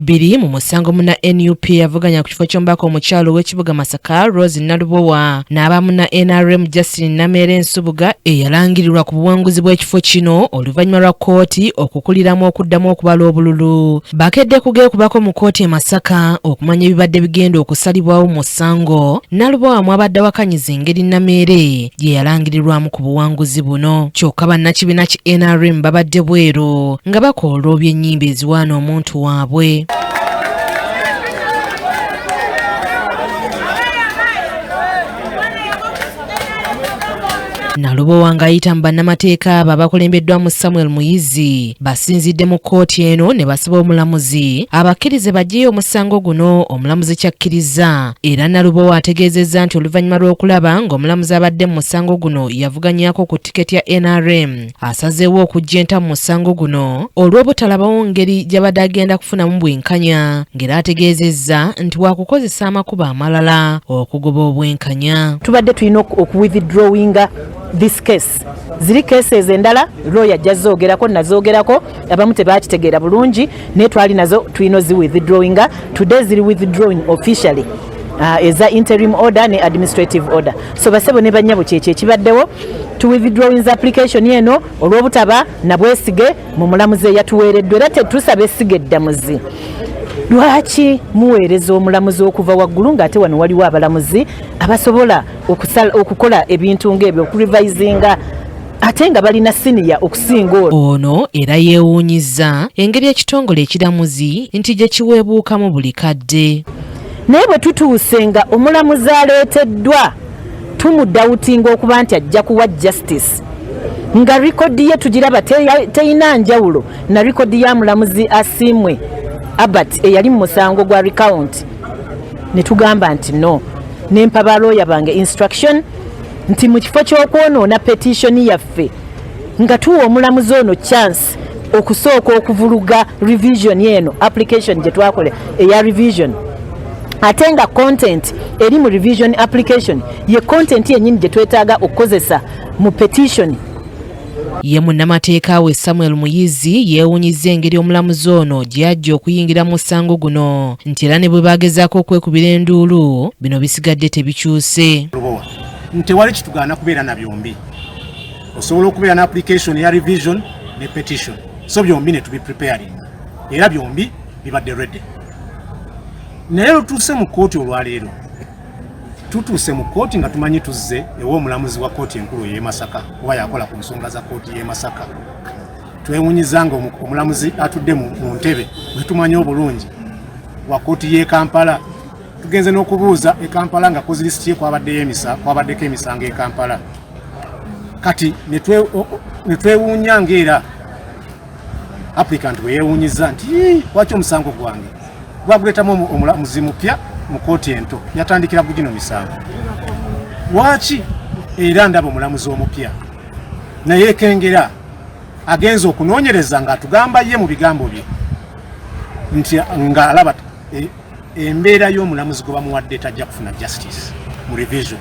Biri mu musango munna NUP yavuganya ku kifo ky'omubaka omukyalo ow'ekibuga Masaka Rose Nalubowa n'aba munna NRM Justin Nameere Nsubuga eyalangirirwa ku buwanguzi bw'ekifo kino oluvannyuma lwa kkooti okukuliramu okuddamu okubala obululu. Bakedde kugeekubako mu kkooti e Masaka okumanya ebibadde bigenda okusalibwawo mu musango Nalubowa mwabadde awakanyiza engeri Nameere gye yalangirirwamu ku buwanguzi buno. Kyokka bannakibiina ki NRM babadde bweru nga bakooloobya ennyimba eziwaana omuntu waabwe. Nalubowa ng'ayita mu bannamateeka abo abakulembeddwamu Samuel Muyizi basinzidde mu kkooti eno ne basaba omulamuzi abakkirize baggyeyo omusango guno omulamuzi kyakkirizza era Nalubowa ategeezezza nti oluvannyuma lw'okulaba ng'omulamuzi abadde mu musango guno yavuganyako ku tiketi ya NRM asazeewo okuggya enta mu musango guno olw'obutalabawo ngeri gy'abadde agenda kufunamu bwenkanya ng'era ategeezezza nti waakukozesa amakubo amalala okugoba obwenkanya. Tubadde tulina okuwithdrawinga this case. Ziri cases endala lawyer ajja zoogerako nazoogerako abamu tebakitegeera bulungi naye twali nazo tulina ozi withdrawinga today ziri withdrawing officially. Eza interim order ne administrative order. So basebo ne bannyabo kyekyo ekibaddewo tu withdrawing application eno olw'obutaba na bwesige mu mulamuzi eyatuweereddwa era tetusaba essiga eddamuzi. Lwaki muweereza omulamuzi okuva waggulu ng'ate wano waliwo abalamuzi abasobola okukola ebintu ng'ebyo okurevisinga ate nga balina siniya okusinga ono. Ono era yeewuunyizza engeri ekitongole ekiramuzi nti gye kiweebuukamu buli kadde. Naye bwe tutuuse nga omulamuzi aleeteddwa tumudawutinga okuba nti ajja kuwa justice nga rekodi ye tugiraba teyina njawulo na rekodi ya mulamuzi Asiimwe Albert eyali mu musango gwa recount, ne tugamba nti no, nempa ba lawyer bange instruction nti mu kifo ky'okwonoona petition yaffe nga tuwa omulamuzi ono chance okusooka okuvuluga revision eno application gye twakola eya revision, ate nga content eri mu revision application ye content yennyini gye twetaaga okukozesa mu petition. Ye munnamateeka we Samuel Muyizi yeewunyizza engeri omulamuzi ono gye yajja okuyingira mu musango guno nti era ne bwe bagezaako okwekubira enduulu bino bisigadde tebikyuse. Tewali kitugaana kubeera na byombi, osobola okubeera na application ya revision ne petition, so byombi ne tubi preparing era byombi bibadde ready. Naye lutuuse mu kkooti olwaleero, tutuuse mu kkooti nga tumanyi tuzze ew'omulamuzi wa kkooti enkulu ey'e Masaka oba yakola ku nsonga za kkooti y'e Masaka. Twewunyiza nga omulamuzi atudde mu ntebe bwe tumanyi obulungi wa kkooti y'e Kampala. Tugenze n'okubuuza e Kampala nga cause list ye kwabaddeko emisango e Kampala. Kati ne twewuunya ng'era applicant bwe yeewuunyizza nti lwaki omusango gwange gwaguleetamu omulamuzi mupya mu kkooti ento yatandikira ku gino misango, lwaki era ndaba omulamuzi omupya naye ekengera agenza okunoonyereza ng'atugamba ye mu bigambo bye nti ng'alaba embeera y'omulamuzi gwe bamuwadde tajja kufuna justice mu revision,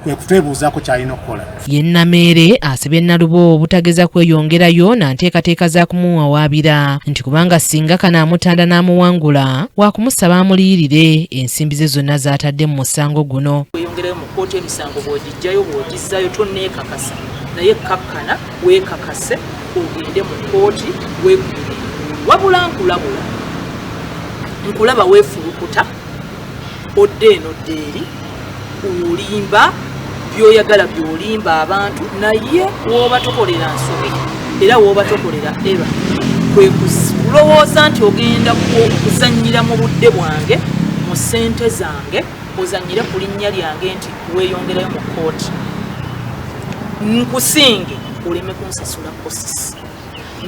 kwe kutwebuuzaako ky'alina okukola. Ye Nameere asabye Nalubowa obutageza kweyongerayo na nteekateeka za kumuwawaabira nti kubanga singa kano amutanda n'amuwangula waakumusaba amuliyirire ensimbi ze zonna z'atadde mu musango guno. Weyongerayo mu kkooti emisango bw'ogiggyayo bw'ogizzaayo tonneekakasa naye kkakkana weekakase ogende mu kkooti weekubire enduulu. Wabula nkulabula nkulaba weefulukuta odde eno odde eri olimba by'oyagala by'olimba abantu naye w'oba tokolera nsobi era w'oba tokolera era kwe kulowooza nti ogenda kuzannyira mu budde bwange mu ssente zange ozannyire ku linnya lyange nti weeyongerayo mu kkooti nkusinge oleme kunsasula kosisi.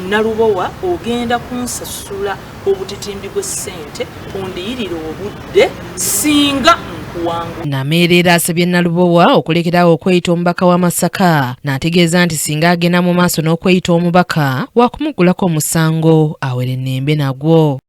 Nalubowa ogenda kunsasula obutitimbi bw'essente ondiyirire obudde singa nkuwangula. Nameere era asabye Nalubowa okulekerawo okweyita omubaka wa Masaka n'ategeeza nti singa agenda mu maaso n'okweyita omubaka waakumuggulako omusango awerennembe nagwo.